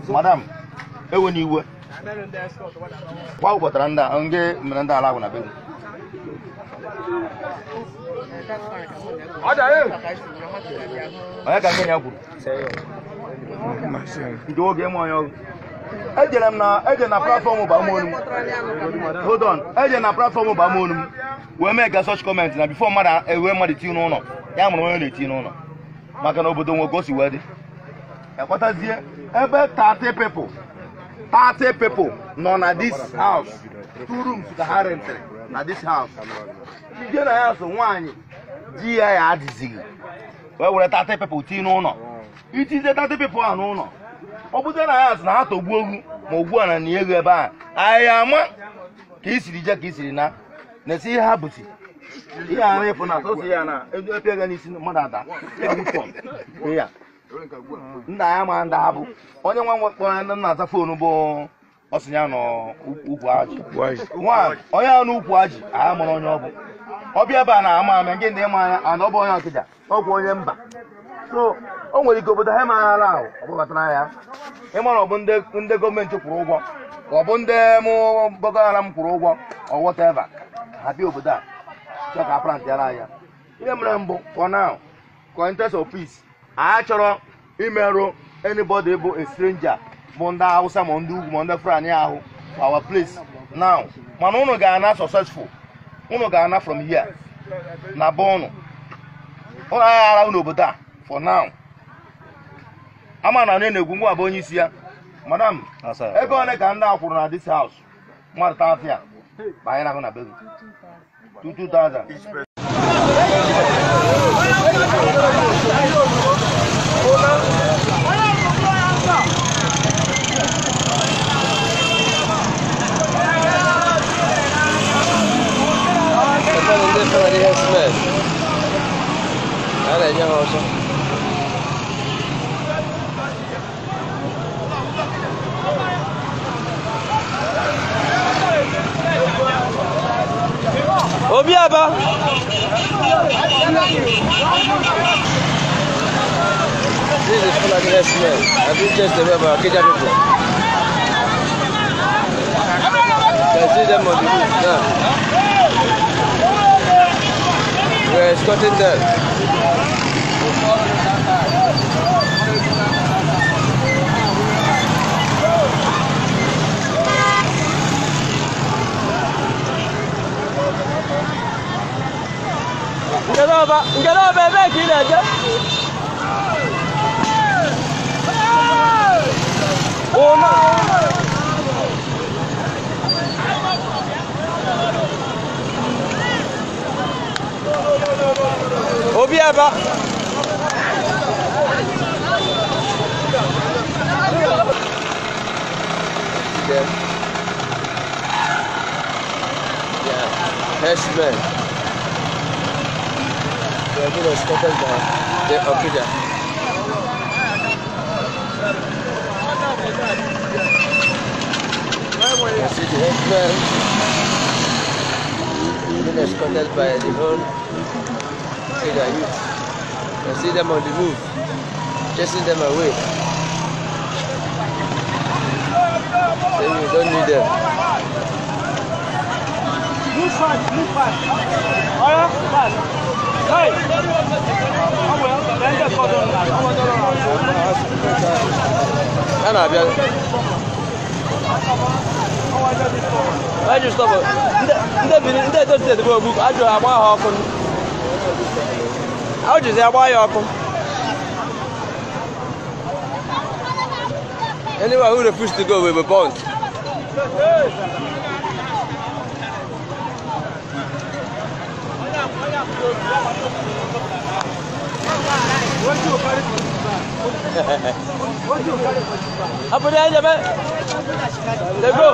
Madam, ewe n'iwe. Kwa ụbọtara ndị a nge mere ndị ala ahụ na be gị. Onye ka nke ya kwuru? Nke nwoke ịmụ onye ọgụ. Ejere m na eje na platform Bamonu m. Hold on. Eje na platform Bamonu m. Wee mee ka such comment na before mmadụ ewe mmadụ tinye n'ụlọ. Ya mụrụ onye na-etinye n'ụlọ. Maka na obodo nwe ka o si wee dị. Ekwetazie ebe 30 people 30 people nọ na this house. 2 rooms ka ha rentịrị na this house. Ije na ya so nwaanyị di ya ya adịzighị. Wee were 30 people tinye n'ụlọ. Itizie 30 people ahụ n'ụlọ. Ọ bụzie na ya sị na ha togbuo ogwu ma ogbu a na na ego ebe a anyị ama ka i siri je ka i siri na na-esi ihe ha bụzi ihe a na-efu na sọsọ ya na epịa ga n'isi mmadụ ada ya nna ya ma ndị ha bụ onye nwa kpọrọ ndị nna aza foonu bụ ọsị ya nọ ukwu ajị nwa onye a n'ukwu ajị agha mụrụ onye ọ bụ ọbịa ebe a na-ama ama nke ndị ịma anya ana ọ bụ onye Ọkịja ọ bụ onye mba so o nwere ike obodo ha maghara ahụ ọ gbabatara ya ịma na ọ bụ ndị gọọmenti kwụrụ ụgwọ ọ bụ ndị mụ Boko Haram kwụrụ ụgwọ or whatever ha bịa obodo a chọọ ka plant yara ya ihe mere mbụ for now for interest of peace anyị chọrọ imerụ anybody bụ a stranger bụ ndị Hausa ma ndị ugwu ma ndị Fulani ahụ for our place now mana unu ga-ana successful unu ga-ana from here na be unu unu aghara unu obodo a for now. Ama na onye na-egwu ngwa bụ onye isi ya. Madam, ego ole ka ndị a kwụrụ na this house? Mmadụ 30 a. Banyere ahụ na be gị. 2,000. Obiaba. This is Fulani herdsmen. I've been chased away by Okija people. You can see them on the roof now. We're escorting them. Ngalaba ebe ka ị na-eje? Obiaba. Yeah, herdsmen. They are being escorted by the Okija. You see the herdsmen being escorted by the whole Okija youth. You see them on the move, chasing them away. Saying we don't need them. Move fast, move fast. Alright, fast. Hey! Why you stop? Ndị Edo Steeti bụ ogbu ajụ agba ha ọkụ. Ajụzi agba ya ọkụ. Anyone who refuse to go will be burnt. They go.